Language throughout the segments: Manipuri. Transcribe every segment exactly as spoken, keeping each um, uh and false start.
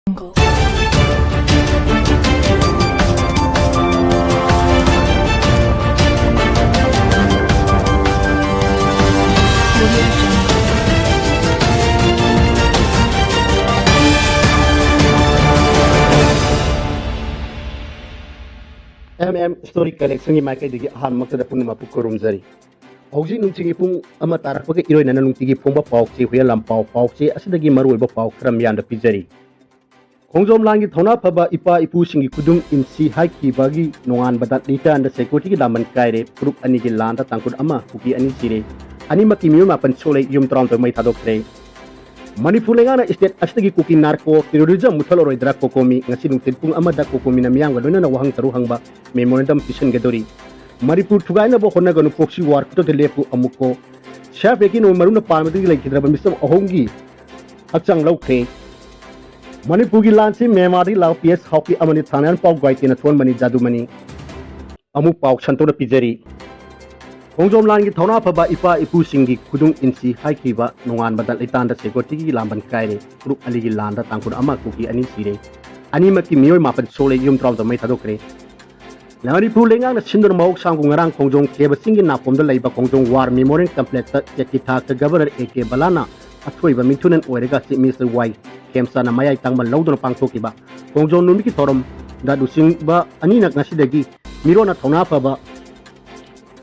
ꯑꯦꯝ ꯑꯦꯝ Story Collectionꯒꯤ ꯃꯥꯏꯀꯩꯗꯒꯤ ꯑꯍꯥꯟꯕꯃꯛꯇꯗ ꯄꯨꯝꯅꯃꯛꯄꯨ ꯈꯨꯔꯨꯝꯖꯔꯤ꯫ ꯍꯧꯖꯤꯛ ꯅꯨꯡꯊꯤꯜꯒꯤ ꯄꯨꯡ ꯑꯃ ꯇꯥꯔꯛꯄꯒ ꯏꯔꯣꯏꯅꯅ ꯅꯨꯡꯇꯤꯒꯤ ꯐꯣꯡꯕ ꯄꯥꯎꯆꯦ ꯍꯨꯏꯌꯦꯟ ꯂꯥꯟꯄꯥꯎ, ꯄꯥꯎꯆꯦ ꯑꯁꯤꯗꯒꯤ ꯃꯔꯨꯑꯣꯏꯕ ꯄꯥꯎ ꯈꯔ ꯃꯤꯌꯥꯝꯗ ꯄꯤꯖꯔꯤ꯫ ꯈꯣꯡꯖꯣꯝ ꯂꯥꯟꯒꯤ ꯊꯧꯅꯥ ꯐꯕ ꯏꯄꯥ ꯏꯄꯨꯁꯤꯡꯒꯤ ꯈꯨꯗꯨꯝ ꯏꯟꯁꯤ ꯍꯥꯏꯈꯤꯕꯒꯤ ꯅꯣꯡꯉꯥꯟꯕꯗ ꯂꯤꯇꯥꯟꯗ securityꯒꯤ ꯂꯥꯟꯕꯟ ꯀꯥꯏꯔꯦ꯫ ꯐꯨꯔꯨꯞ ꯑꯅꯤꯒꯤ ꯂꯥꯟꯗ ꯇꯥꯡꯀꯨꯜ ꯑꯃ, ꯀꯨꯀꯤ ꯑꯅꯤ ꯁꯤꯔꯦ꯫ ꯑꯅꯤꯃꯛꯀꯤ ꯃꯤꯑꯣꯏ ꯃꯥꯄꯟ ꯁꯣꯛꯂꯦ, ꯌꯨꯝ ꯇꯔꯥꯍꯨꯝꯗꯣꯏ ꯃꯩ ꯊꯥꯗꯣꯛꯈ꯭ꯔꯦ꯫ ꯃꯅꯤꯄꯨꯔ ꯂꯩꯉꯥꯛꯅ state ꯑꯁꯤꯗꯒꯤ ꯀꯨꯀꯤ narco terrorism ꯃꯨꯠꯊꯠꯂꯔꯣꯏꯗ꯭ꯔꯥ? COCOMI ꯉꯁꯤ ꯅꯨꯡꯊꯤꯜ ꯄꯨꯡ ꯑꯃꯗ COCOMIꯅ ꯃꯤꯌꯥꯝꯒ ꯂꯣꯏꯅꯅ ꯋꯥꯍꯪ ꯇꯔꯨꯛ ꯍꯪꯕ memorandum ꯄꯤꯁꯤꯟꯒꯗꯧꯔꯤ꯫ ꯃꯅꯤꯄꯨꯔ ꯊꯨꯒꯥꯏꯅꯕ ꯍꯣꯠꯅꯒꯅꯨ, proxy war ꯈꯨꯇꯧꯗ ꯂꯦꯞꯄꯨ꯫ ꯑꯃꯨꯛꯀꯣ ꯁꯤ ꯑꯥꯔ ꯄꯤ ꯑꯦꯐꯀꯤ ꯅꯣꯡꯃꯩ ꯃꯔꯨꯅ ꯄꯥꯟꯕꯗꯒꯤ ꯂꯩꯈꯤꯗ꯭ꯔꯕ ꯃꯤꯆꯝ ꯑꯍꯨꯝꯒꯤ ꯍꯛꯆꯥꯡ ꯂꯧꯈ꯭ꯔꯦ꯫ ꯃꯅꯤꯄꯨꯔꯒꯤ ꯂꯥꯟꯁꯤ ꯃ꯭ꯌꯥꯟꯃꯥꯔꯗꯒꯤ ꯂꯥꯛꯄ ꯄꯤ ꯑꯦꯁ ꯍꯥꯎꯀꯤ ꯑꯃꯅꯤ, ꯊꯥꯡꯅꯥꯌꯥꯟꯄꯥꯎ ꯒ꯭ꯋꯥꯏꯇꯦꯅ ꯊꯣꯟꯕꯅꯤ, ꯖꯥꯗꯨꯃꯅꯤ꯫ ꯑꯃꯨꯛ ꯄꯥꯎ ꯁꯟꯗꯣꯛꯅ ꯄꯤꯖꯔꯤ꯫ ꯈꯣꯡꯖꯣꯝ ꯂꯥꯟꯒꯤ ꯊꯧꯅꯥ ꯐꯕ ꯏꯄꯥ ꯏꯄꯨꯁꯤꯡꯒꯤ ꯈꯨꯗꯨꯝ ꯏꯟꯁꯤ ꯍꯥꯏꯈꯤꯕ ꯅꯣꯡꯉꯥꯟꯕꯗ ꯂꯤꯇꯥꯟꯗ securityꯒꯤ ꯂꯥꯟꯕꯟ ꯀꯥꯏꯔꯦ꯫ ꯐꯨꯔꯨꯞ ꯑꯅꯤꯒꯤ ꯂꯥꯟꯗ ꯇꯥꯡꯀꯨꯜ ꯑꯃ, ꯀꯨꯀꯤ ꯑꯅꯤ ꯁꯤꯔꯦ꯫ ꯑꯅꯤꯃꯛꯀꯤ ꯃꯤꯑꯣꯏ ꯃꯥꯄꯟ ꯁꯣꯛꯂꯦ, ꯌꯨꯝ ꯇꯔꯥꯍꯨꯝꯗꯣꯏ ꯃꯩ ꯊꯥꯗꯣꯛꯈ꯭ꯔꯦ꯫ ꯃꯅꯤꯄꯨꯔ ꯂꯩꯉꯥꯛꯅ ꯁꯤꯟꯗꯨꯅ ꯃꯍꯧꯁꯥꯡꯕꯨ ꯉꯔꯥꯡ ꯈꯣꯡꯖꯣꯝ ꯈꯦꯕ ꯆꯤꯡꯒꯤ ꯅꯥꯄꯣꯝꯗ ꯂꯩꯕ ꯈꯣꯡꯖꯣꯝ War Memorial Complexꯇ state ꯀꯤ ꯊꯥꯛꯇ Governor ꯑꯦ ꯀꯦ ꯕꯂꯥꯅ ꯑꯊꯣꯏꯕ ꯃꯤꯡꯊꯣꯟꯅꯟ ꯑꯣꯏꯔꯒ Chief Minister ꯋꯥꯏ ꯈꯦꯝꯆꯥꯟꯅ ꯃꯌꯥꯏ ꯇꯥꯡꯕ ꯂꯧꯗꯨꯅ ꯄꯥꯡꯊꯣꯛꯈꯤꯕ ꯈꯣꯡꯖꯣꯝ ꯅꯨꯃꯤꯠꯀꯤ ꯊꯧꯔꯝꯗ ꯂꯨꯆꯤꯡꯕ ꯑꯅꯤꯅ ꯉꯁꯤꯗꯒꯤ ꯃꯤꯔꯣꯟꯅ ꯊꯧꯅꯥ ꯐꯕ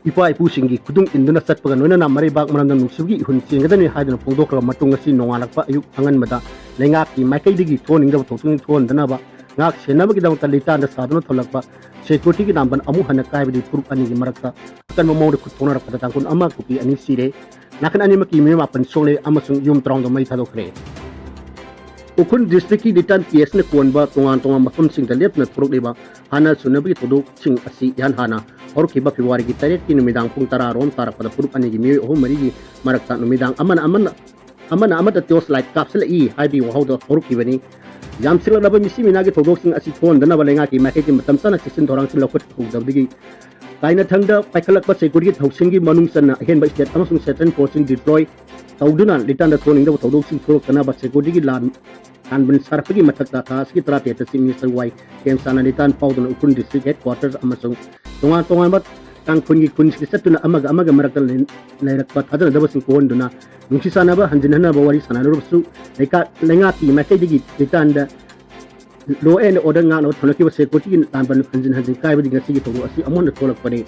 ꯏꯄꯥ ꯏꯄꯨꯁꯤꯡꯒꯤ ꯈꯨꯗꯨꯝ ꯏꯟꯗꯨꯅ ꯆꯠꯄꯒ ꯂꯣꯏꯅꯅ ꯃꯔꯩꯕꯥꯛ ꯃꯔꯝꯗꯝ ꯅꯨꯡꯁꯤꯕꯒꯤ ꯏꯍꯨꯜ ꯆꯦꯟꯒꯗꯕꯅꯤ ꯍꯥꯏꯗꯨꯅ ꯐꯣꯡꯗꯣꯛꯈ꯭ꯔꯕ ꯃꯇꯨꯡ, ꯉꯁꯤ ꯅꯣꯡꯉꯥꯜꯂꯛꯄ ꯑꯌꯨꯛ ꯑꯉꯟꯕꯗ ꯂꯩꯉꯥꯛꯀꯤ ꯃꯥꯏꯀꯩꯗꯒꯤ ꯊꯣꯛꯍꯟꯅꯤꯡꯗꯕ ꯊꯧꯁꯤꯜ ꯊꯣꯛꯍꯟꯗꯅꯕ ꯉꯥꯛ ꯁꯦꯟꯅꯕꯒꯤꯗꯃꯛꯇ ꯂꯤꯇꯥꯟꯗ ꯁꯥꯗꯨꯅ ꯊꯣꯛꯂꯛꯄ securityꯒꯤ ꯂꯥꯟꯕꯟ ꯑꯃꯨꯛ ꯍꯟꯅ ꯀꯥꯏꯕꯗꯤ ꯐꯨꯔꯨꯞ ꯑꯅꯤꯒꯤ ꯃꯔꯛꯇ ꯑꯀꯟꯕ ꯃꯑꯣꯡꯗ ꯈꯨꯠ ꯊꯣꯛꯅꯔꯛꯄꯗ ꯇꯥꯡꯀꯨꯜ ꯑꯃ, ꯀꯨꯀꯤ ꯑꯅꯤ ꯁꯤꯔꯦ꯫ ꯅꯥꯀꯟ ꯑꯅꯤꯃꯛꯀꯤ ꯃꯤꯑꯣꯏ ꯃꯥꯄꯟ ꯁꯣꯛꯂꯦ ꯑꯃꯁꯨꯡ ꯌꯨꯝ ꯇꯔꯥꯍꯨꯝꯗꯣꯏ ꯃꯩ ꯊꯥꯗꯣꯛꯈ꯭ꯔꯦ꯫ ꯎꯈ꯭ꯔꯨꯜ districtꯀꯤ ꯂꯤꯇꯥꯟ ꯄꯤ ꯑꯦꯁꯅ ꯀꯣꯟꯕ ꯇꯣꯉꯥꯟ ꯇꯣꯉꯥꯟꯕ ꯃꯐꯝꯁꯤꯡꯗ ꯂꯦꯞꯇꯨꯅ ꯊꯣꯔꯛꯂꯤꯕ ꯍꯥꯟꯅ ꯁꯨꯅꯕꯒꯤ ꯊꯧꯗꯣꯛꯁꯤꯡ ꯑꯁꯤ ꯏꯍꯥꯟ ꯍꯥꯟꯅ ꯍꯧꯔꯛꯈꯤꯕ Februaryꯒꯤ ꯇꯔꯦꯠꯀꯤ ꯅꯨꯃꯤꯗꯥꯡ ꯄꯨꯡ ꯇꯔꯥ ꯔꯣꯝ ꯇꯥꯔꯛꯄꯗ ꯐꯨꯔꯨꯞ ꯑꯅꯤꯒꯤ ꯃꯤꯑꯣꯏ ꯑꯍꯨꯝ ꯃꯔꯤꯒꯤ ꯃꯔꯛꯇ ꯅꯨꯃꯤꯗꯥꯡ ꯑꯃꯅ ꯑꯃꯅ ꯑꯃꯅ ꯑꯃꯗ torch light ꯀꯥꯞꯁꯤꯜꯂꯛꯏ ꯍꯥꯏꯕꯒꯤ ꯋꯥꯍꯧꯗꯣ ꯍꯧꯔꯛꯈꯤꯕꯅꯤ꯫ ꯌꯥꯝꯁꯤꯜꯂꯛꯂꯕ ꯃꯤꯁꯤ ꯃꯤꯅꯥꯒꯤ ꯊꯧꯗꯣꯛꯁꯤꯡ ꯑꯁꯤ ꯊꯣꯛꯍꯟꯗꯅꯕ ꯂꯩꯉꯥꯛꯀꯤ ꯃꯥꯏꯀꯩꯒꯤ ꯃꯇꯝ ꯆꯥꯅ ꯆꯦꯛꯁꯤꯟ ꯊꯧꯔꯥꯡꯁꯤꯡ ꯂꯧꯈꯠꯍꯧꯗꯕꯗꯒꯤ ꯀꯥꯏꯅꯊꯪꯗ ꯄꯥꯏꯈꯠꯂꯛꯄ securityꯒꯤ ꯊꯧꯁꯤꯜꯒꯤ ꯃꯅꯨꯡ ꯆꯟꯅ ꯑꯍꯦꯟꯕ state ꯑꯃꯁꯨꯡ central forceꯁꯤꯡ deploy ꯇꯧꯗꯨꯅ ꯂꯤꯇꯥꯟꯗ ꯊꯣꯛꯍꯟꯅꯤꯡꯗꯕ ꯊꯧꯗꯣꯛꯁꯤꯡ ꯊꯣꯛꯂꯛꯇꯅꯕ securityꯒꯤ ꯂꯥꯟ ꯂꯥꯟꯕꯟ ꯁꯥꯔꯛꯄꯒꯤ ꯃꯊꯛꯇ ꯊꯥ ꯑꯁꯤꯒꯤ ꯇꯔꯥꯇꯔꯦꯠꯇ Chief Minister ꯋꯥꯏ ꯈꯦꯝꯆꯥꯟꯅ return ꯐꯥꯎꯗꯨꯅ ꯎꯈ꯭ꯔꯨꯜ district headquarters ꯑꯃꯁꯨꯡ ꯇꯣꯉꯥꯟ ꯇꯣꯉꯥꯟꯕ ꯇꯥꯡꯈꯨꯜꯒꯤ ꯈꯨꯟꯁꯤꯡꯒꯤ ꯆꯠꯇꯨꯅ ꯑꯃꯒ ꯑꯃꯒ ꯃꯔꯛꯇ ꯂꯩ-, ꯂꯩꯔꯛꯄ ꯊꯥꯖꯅꯗꯕꯁꯤꯡ ꯀꯣꯛꯍꯟꯗꯨꯅ ꯅꯨꯡꯁꯤ ꯆꯥꯟꯅꯕ ꯍꯟꯖꯤꯟ ꯍꯟꯅꯕ ꯋꯥꯔꯤ ꯁꯥꯟꯅꯔꯨꯔꯕꯁꯨ ꯂꯩꯀꯥ-, ꯂꯩꯉꯥꯛꯀꯤ ꯃꯥꯏꯀꯩꯗꯒꯤ ꯂꯩꯇꯥꯟꯗ law and order ꯉꯥꯛꯅꯕ ꯊꯝꯂꯛꯈꯤꯕ securityꯒꯤ ꯂꯥꯟꯕꯟ ꯍꯟꯖꯤꯟ ꯍꯟꯖꯤꯟ ꯀꯥꯏꯕꯗꯒꯤ ꯉꯁꯤꯒꯤ ꯊꯧꯗꯣꯛ ꯑꯁꯤ ꯑꯃꯨꯛ ꯍꯟꯅ ꯊꯣꯛꯂꯛꯄꯅꯤ꯫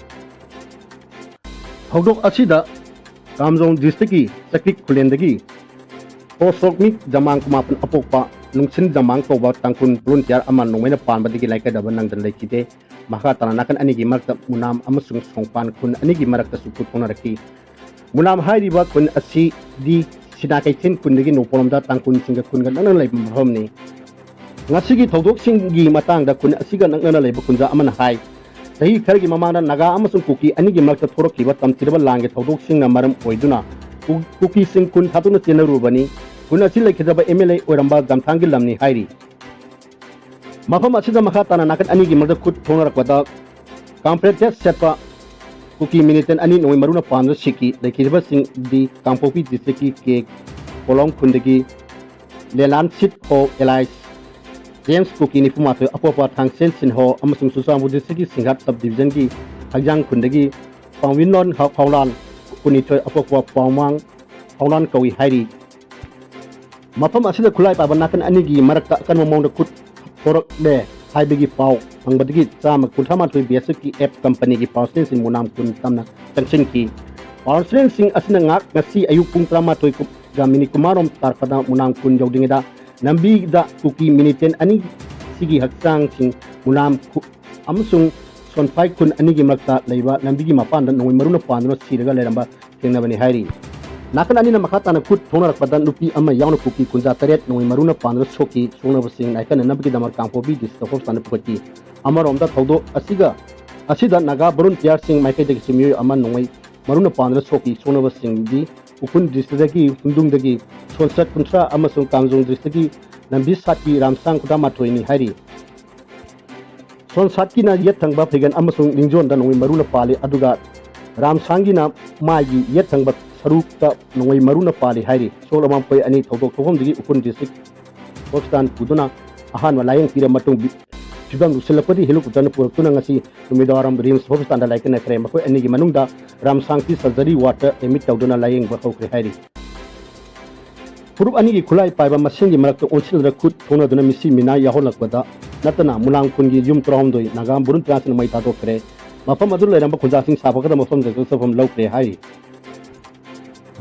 ꯊꯧꯗꯣꯛ ꯑꯁꯤꯗ ꯀꯥꯝꯖꯣꯡ districtꯀꯤ ꯆꯛꯄꯤꯛ ꯈꯨꯂꯦꯟꯗꯒꯤ ꯄꯣꯁꯣꯛꯃꯤ ꯖꯃꯥꯡ ꯀꯨꯃꯥꯄꯟ ꯑꯄꯣꯛꯄ ꯅꯨꯡꯁꯤꯟ ꯖꯃꯥꯡ ꯀꯧꯕ ꯇꯥꯡꯈꯨꯜ volunteer ꯑꯃ ꯅꯣꯡꯃꯩꯅ ꯄꯥꯟꯕꯗꯒꯤ ꯂꯥꯏꯀꯠꯅꯕ ꯅꯪꯗꯅ ꯂꯩꯈꯤꯗꯦ꯫ ꯃꯈꯥ ꯇꯥꯅ ꯅꯥꯀꯟ ꯑꯅꯤꯒꯤ ꯃꯔꯛꯇ ꯃꯨꯅꯥꯝ ꯑꯃꯁꯨꯡ ꯁꯣꯡꯄꯥꯟ ꯈꯨꯟ ꯑꯅꯤꯒꯤ ꯃꯔꯛꯇꯁꯨ ꯈꯨꯠ ꯊꯣꯛꯅꯔꯛꯈꯤ꯫ ꯃꯨꯅꯥꯝ ꯍꯥꯏꯔꯤꯕ ꯈꯨꯟ ꯑꯁꯤꯗꯤ ꯁꯤꯅꯥ ꯀꯩꯊꯦꯜ ꯈꯨꯟꯗꯒꯤ ꯅꯣꯡꯄꯣꯛꯂꯣꯝꯗ ꯇꯥꯡꯈꯨꯜꯁꯤꯡꯒ ꯈꯨꯟꯒ ꯅꯛꯅꯅ ꯂꯩꯕ ꯃꯐꯝꯅꯤ꯫ ꯉꯁꯤꯒꯤ ꯊꯧꯗꯣꯛꯁꯤꯡꯒꯤ ꯃꯇꯥꯡꯗ ꯈꯨꯟ ꯑꯁꯤꯒ ꯅꯛꯅꯅ ꯂꯩꯕ ꯈꯨꯟꯖꯥ ꯑꯃꯅ ꯍꯥꯏ, ꯆꯍꯤ ꯈꯔꯒꯤ ꯃꯃꯥꯡꯗ ꯅꯥꯒꯥ ꯑꯃꯁꯨꯡ ꯀꯨꯀꯤ ꯑꯅꯤꯒꯤ ꯃꯔꯛꯇ ꯊꯣꯔꯛꯈꯤꯕ ꯇꯝꯊꯤꯔꯕ ꯂꯥꯟꯒꯤ ꯊꯧꯗꯣꯛꯁꯤꯡꯅ ꯃꯔꯝ ꯑꯣꯏꯗꯨꯅ ꯀꯨ-, ꯀꯨꯀꯤꯁꯤꯡ ꯈꯨꯟ ꯊꯥꯗꯣꯛꯅ ꯆꯦꯟꯅꯔꯨꯕꯅꯤ꯫ ꯈꯨꯟ ꯑꯁꯤ ꯂꯩꯈꯤꯗ꯭ꯔꯕ MLA ꯑꯣꯏꯔꯝꯕ ꯒꯝꯊꯥꯡꯒꯤ ꯂꯝꯅꯤ ꯍꯥꯏꯔꯤ꯫ ꯃꯐꯝ ꯑꯁꯤꯗ ꯃꯈꯥ ꯇꯥꯅ ꯅꯥꯀꯟ ꯑꯅꯤꯒꯤ ꯃꯔꯛꯇ ꯈꯨꯠ ꯊꯣꯛꯅꯔꯛꯄꯗ ꯀꯥꯝꯐ꯭ꯂꯦꯠ ꯁꯦꯠꯄ ꯀꯨꯀꯤ militant ꯑꯅꯤ ꯅꯣꯡꯃꯩ ꯃꯔꯨꯅ ꯄꯥꯟꯗꯨꯅ ꯁꯤꯈꯤ꯫ ꯂꯩꯈꯤꯗꯕꯁꯤꯡꯗꯤ ꯀꯥꯡꯄꯣꯛꯄꯤ districtꯀꯤ ꯀꯦ ꯀꯣꯂꯣꯝ ꯈꯨꯟꯗꯒꯤ ꯂꯦꯂꯥꯟ ꯁꯤꯠ ꯍꯣ alias ꯖꯦꯝꯁ ꯀꯨꯀꯤ ꯅꯤꯐꯨ ꯃꯥꯊꯣꯏ, ꯑꯄꯣꯛꯄ ꯊꯥꯡꯁꯦꯟ ꯁꯤꯟꯍꯣ ꯑꯃꯁꯨꯡ ꯆꯨꯔꯆꯥꯟꯄꯨꯔ districtꯀꯤ ꯁꯤꯡꯍꯥꯠ sub divisionꯒꯤ ꯍꯩꯖꯥꯡ ꯈꯨꯟꯗꯒꯤ ꯄꯥꯎꯃꯤꯟꯂꯣꯟ ꯍ-, ꯍꯥꯎꯂꯥꯟ ꯀꯨꯟꯅꯤꯊꯣꯏ, ꯑꯄꯣꯛꯄ ꯄꯥꯎꯃꯥꯡ ꯍꯥꯎꯂꯥꯟ ꯀꯧꯏ ꯍꯥꯏꯔꯤ꯫ ꯃꯐꯝ ꯑꯁꯤꯗ ꯈꯨꯠꯂꯥꯏ ꯄꯥꯏꯕ ꯅꯥꯀꯟ ꯑꯅꯤꯒꯤ ꯃꯔꯛꯇ ꯑꯀꯟꯕ ꯃꯑꯣꯡꯗ ꯈꯨꯠ ꯊꯣꯔꯛꯂꯦ ꯍꯥꯏꯕꯒꯤ ꯄꯥꯎ ꯐꯪꯕꯗꯒꯤ ꯆꯥꯝꯃ ꯀꯨꯟꯊ꯭ꯔꯥ ꯃꯥꯊꯣꯏ BSFꯀꯤ F companyꯒꯤ power stationꯁꯤꯡ ꯃꯨꯅꯥꯝ ꯈꯨꯟ ꯇꯝꯅ ꯆꯪꯁꯤꯟꯈꯤ꯫ Power stationꯁꯤꯡ ꯑꯁꯤꯅ ꯉꯥꯏꯍꯥꯛ ꯉꯁꯤ ꯑꯌꯨꯛ ꯄꯨꯡ ꯇꯔꯥꯃꯥꯊꯣꯏ ꯀꯨ-, ꯒ minute ꯀꯨꯟꯃꯉꯥꯔꯣꯝ ꯇꯥꯔꯛꯄꯗ ꯃꯨꯅꯥꯝ ꯈꯨꯟ ꯌꯧꯗ꯭ꯔꯤꯉꯩꯗ ꯂꯝꯕꯤꯗ ꯀꯨꯀꯤ militant ꯑꯅꯤꯁꯤꯒꯤ ꯍꯛꯆꯥꯡꯁꯤꯡ ꯃꯨꯅꯥꯝ ꯈꯨ-, ꯑꯃꯁꯨꯡ ꯁꯣꯟꯐꯥꯏ ꯈꯨꯟ ꯑꯅꯤꯒꯤ ꯃꯔꯛꯇ ꯂꯩꯕ ꯂꯝꯕꯤꯒꯤ ꯃꯄꯥꯟꯗ ꯅꯣꯡꯃꯩ ꯃꯔꯨꯅ ꯄꯥꯟꯗꯨꯅ ꯁꯤꯔꯒ ꯂꯩꯔꯝꯕ ꯊꯦꯡꯅꯕꯅꯤ ꯍꯥꯏꯔꯤ꯫ ꯅꯥꯀꯟ ꯑꯅꯤꯅ ꯃꯈꯥ ꯇꯥꯅ ꯈꯨꯠ ꯊꯣꯛꯅꯔꯛꯄꯗ ꯅꯨꯄꯤ ꯑꯃ ꯌꯥꯎꯅ ꯀꯨꯀꯤ ꯈꯨꯟꯖꯥ ꯇꯔꯦꯠ ꯅꯣꯡꯃꯩ ꯃꯔꯨꯅ ꯄꯥꯟꯗꯨꯅ ꯁꯣꯛꯈꯤ꯫ ꯁꯣꯛꯅꯕꯁꯤꯡ ꯂꯥꯏꯀꯠꯅꯅꯕꯒꯤꯗꯃꯛ ꯀꯥꯡꯄꯣꯛꯄꯤ district hospitalꯗ ꯄꯨꯈꯠꯈꯤ꯫ ꯑꯃꯔꯣꯝꯗ ꯊꯧꯗꯣꯛ ꯑꯁꯤꯒ, ꯑꯁꯤꯗ ꯅꯥꯒꯥ volunteerꯁꯤꯡ ꯃꯥꯏꯀꯩꯗꯒꯤꯁꯨ ꯃꯤꯑꯣꯏ ꯑꯃ ꯅꯣꯡꯃꯩ ꯃꯔꯨꯅ ꯄꯥꯟꯗꯨꯅ ꯁꯣꯛꯈꯤ꯫ ꯁꯣꯛꯅꯕꯁꯤꯡꯗꯤ ꯎꯈ꯭ꯔꯨꯜ districtꯇꯒꯤ ꯍꯨꯟꯗꯨꯡꯗꯒꯤ ꯁꯣꯟꯁꯠ ꯀꯨꯟꯊ꯭ꯔꯥ ꯑꯃꯁꯨꯡ ꯀꯥꯝꯖꯣꯡ districtꯀꯤ ꯂꯝꯕꯤ ꯁꯥꯠꯀꯤ ꯔꯥꯝꯁꯥꯡ ꯈꯨꯗꯥ ꯃꯥꯊꯣꯏꯅꯤ ꯍꯥꯏꯔꯤ꯫ ꯁꯣꯟꯁꯥꯠꯀꯤꯅ ꯌꯦꯠ ꯊꯪꯕ ꯐꯩꯒꯟ ꯑꯃꯁꯨꯡ ꯅꯤꯡꯖꯣꯟꯗ ꯅꯣꯡꯃꯩ ꯃꯔꯨꯅ ꯄꯥꯜꯂꯤ, ꯑꯗꯨꯒ ꯔꯥꯝꯁꯥꯡꯒꯤꯅ ꯃꯥꯏꯒꯤ ꯌꯦꯠ ꯊꯪꯕ ꯁꯔꯨꯛꯇ ꯅꯣꯡꯃꯩ ꯃꯔꯨꯅ ꯄꯥꯜꯂꯤ ꯍꯥꯏꯔꯤ꯫ ꯁꯣꯛꯂꯕ ꯃꯈꯣꯏ ꯑꯅꯤ ꯊꯧꯗꯣꯛ ꯊꯣꯛꯐꯝꯗꯒꯤ ꯎꯈ꯭ꯔꯨꯜ district ꯍꯣꯁꯄꯤꯇꯥꯜ ꯄꯨꯗꯨꯅ ꯑꯍꯥꯟꯕ ꯂꯥꯌꯦꯡ ꯄꯤꯔꯕ ꯃꯇꯨꯡ ꯐꯤꯕꯝ ꯂꯨꯁꯤꯜꯂꯛꯄꯗꯤ ꯍꯦꯂꯤꯀꯣꯞꯇꯔꯅ ꯄꯨꯔꯛꯇꯨꯅ ꯉꯁꯤ ꯅꯨꯃꯤꯗꯥꯡꯋꯥꯏꯔꯝ ꯔꯤꯝꯁ ꯍꯣꯁꯄꯤꯇꯥꯜꯗ ꯂꯥꯏꯀꯠꯅꯈ꯭ꯔꯦ꯫ ꯃꯈꯣꯏ ꯑꯅꯤꯒꯤ ꯃꯅꯨꯡꯗ ꯔꯥꯝꯁꯥꯡꯇꯤ ꯁꯔꯖꯔꯤ ꯋꯥꯔꯗꯇ ꯑꯦꯗꯃꯤꯠ ꯇꯧꯗꯨꯅ ꯂꯥꯌꯦꯡꯕ ꯍꯧꯈ꯭ꯔꯦ ꯍꯥꯏꯔꯤ꯫ ꯐꯨꯔꯨꯞ ꯑꯅꯤꯒꯤ ꯈꯨꯠꯂꯥꯏ ꯄꯥꯏꯕ ꯃꯁꯦꯟꯒꯤ ꯃꯔꯛꯇ ꯑꯣꯟꯁꯤꯟꯅꯗꯨꯅ ꯈꯨꯠ ꯊꯣꯛꯅꯗꯨꯅ ꯃꯤꯁꯤ ꯃꯤꯅꯥ ꯌꯥꯎꯍꯜꯂꯛꯄꯗ ꯅꯠꯇꯅ ꯃꯨꯂꯥꯡ ꯈꯨꯟꯒꯤ ꯌꯨꯝ ꯇꯔꯥꯍꯨꯝꯗꯣꯏ ꯅꯥꯒꯥ ꯕꯨꯔꯨꯟ ꯇꯔꯥꯁꯤꯅ ꯃꯩ ꯊꯥꯗꯣꯛꯈ꯭ꯔꯦ꯫ ꯃꯐꯝ ꯑꯗꯨ ꯂꯩꯔꯝꯕ ꯈꯨꯟꯖꯥꯁꯤꯡ ꯁꯥꯐꯒꯗꯕ ꯃꯐꯝꯗ ꯆꯠꯐꯝ ꯂꯧꯈ꯭ꯔꯦ ꯍꯥꯏꯔꯤ꯫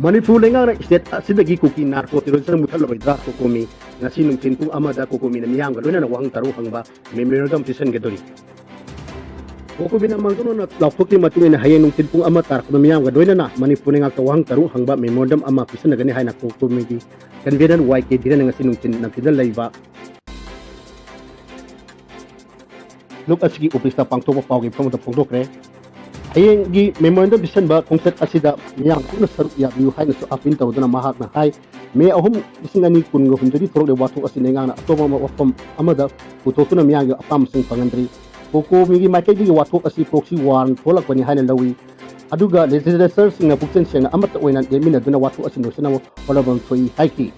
ꯃꯅꯤꯄꯨꯔ ꯂꯩꯉꯥꯛꯅ ꯁ꯭ꯇꯦꯠ ꯑꯁꯤꯗꯒꯤ ꯀꯨꯀꯤ ꯅꯥꯔꯀꯣ ꯇꯦꯔꯣꯔꯤꯁꯝ ꯃꯨꯠꯊꯠꯂꯔꯣꯏꯗ꯭ꯔꯥ? ꯀꯣꯀꯣꯃꯤ ꯉꯁꯤ ꯅꯨꯡꯊꯤꯜ ꯄꯨꯡ ꯑꯃꯗ ꯀꯣꯀꯣꯃꯤꯅ ꯃꯤꯌꯥꯝꯒ ꯂꯣꯏꯅꯅ ꯋꯥꯍꯪ ꯇꯔꯨꯛ ꯍꯪꯕ ꯃꯦꯃꯣꯔꯦꯟꯗꯝ ꯄꯤꯁꯤꯟꯒꯗꯧꯔꯤ꯫ ꯀꯣꯀꯣꯃꯤꯅ ꯃꯥꯡꯖꯧꯅꯅ ꯂꯥꯎꯊꯣꯛꯈꯤꯕ ꯃꯇꯨꯡ ꯏꯟꯅ ꯍꯌꯦꯡ ꯅꯨꯡꯊꯤꯜ ꯄꯨꯡ ꯑꯃ ꯇꯥꯔꯛꯄꯗ ꯃꯤꯌꯥꯝꯒ ꯂꯣꯏꯅꯅ ꯃꯅꯤꯄꯨꯔ ꯂꯩꯉꯥꯛꯇ ꯋꯥꯍꯪ ꯇꯔꯨꯛ ꯍꯪꯕ ꯃꯦꯃꯣꯔꯦꯟꯗꯝ ꯑꯃ ꯄꯤꯁꯤꯟꯅꯒꯅꯤ ꯍꯥꯏꯅ ꯀꯣꯀꯣꯃꯤꯒꯤ ꯀꯟꯚꯦꯅꯔ ꯋꯥꯏ ꯀꯦ ꯙꯤꯔꯦꯟꯅ ꯉꯁꯤ ꯅꯨꯡꯊꯤꯜ ꯅꯝꯊꯤꯗ ꯂꯩꯕ ꯂꯨꯞ ꯑꯁꯤꯒꯤ ꯑꯣꯐꯤꯁꯇ ꯄꯥꯡꯊꯣꯛꯄ ꯄꯥꯎꯒꯤ ꯐꯣꯡꯕꯗ ꯐꯣꯡꯗꯣꯛꯈ꯭ꯔꯦ꯫ ꯍꯌꯦꯡꯒꯤ ꯃꯦꯃꯣꯔꯦꯟꯗꯝ ꯄꯤꯁꯤꯟꯕ ꯈꯣꯡꯆꯠ ꯑꯁꯤꯗ ꯃꯤꯌꯥꯝ ꯄꯨꯟꯅ ꯁꯔꯨꯛ ꯌꯥꯕꯤꯌꯨ ꯍꯥꯏꯅꯁꯨ ꯑꯥꯄꯤꯜ ꯇꯧꯗꯨꯅ ꯃꯍꯥꯛꯅ ꯍꯥꯏ꯫ ꯃꯦ ꯑꯍꯨꯝ, ꯂꯤꯁꯤꯡ ꯑꯅꯤ ꯀꯨꯟꯒ ꯍꯨꯝꯗꯣꯏꯒꯤ ꯊꯣꯔꯛꯂꯤꯕ ꯋꯥꯊꯣꯛ ꯑꯁꯤ ꯂꯩꯉꯥꯛꯅ ꯑꯇꯣꯞꯄ ꯋꯥꯐꯝ ꯑꯃꯗ ꯄꯨꯊꯣꯛꯇꯨꯅ ꯃꯤꯌꯥꯝꯒꯤ ꯑꯄꯥꯝꯕꯁꯤꯡ ꯐꯪꯍꯟꯗ꯭ꯔꯤ꯫ ꯀꯣꯀꯣꯃꯤꯒꯤ ꯃꯥꯏꯀꯩꯗꯒꯤ ꯋꯥꯊꯣꯛ ꯑꯁꯤ ꯄ꯭ꯔꯣꯛꯁꯤ ꯋꯥꯔꯅ ꯊꯣꯛꯂꯛꯄꯅꯤ ꯍꯥꯏꯅ ꯂꯧꯏ꯫ ꯑꯗꯨꯒ ꯂꯦꯖꯤꯁꯂꯦꯆꯔꯁꯤꯡꯅ ꯄꯨꯛꯆꯦꯜ ꯁꯦꯡꯅ ꯑꯃꯠꯇ ꯑꯣꯏꯅ ꯂꯦꯞꯃꯤꯟꯅꯗꯨꯅ ꯋꯥꯊꯣꯛ ꯑꯁꯤ ꯂꯣꯏꯁꯤꯟꯅꯕ ꯍꯣꯠꯅꯕ ꯊꯣꯛꯏ ꯍꯥꯏꯈꯤ꯫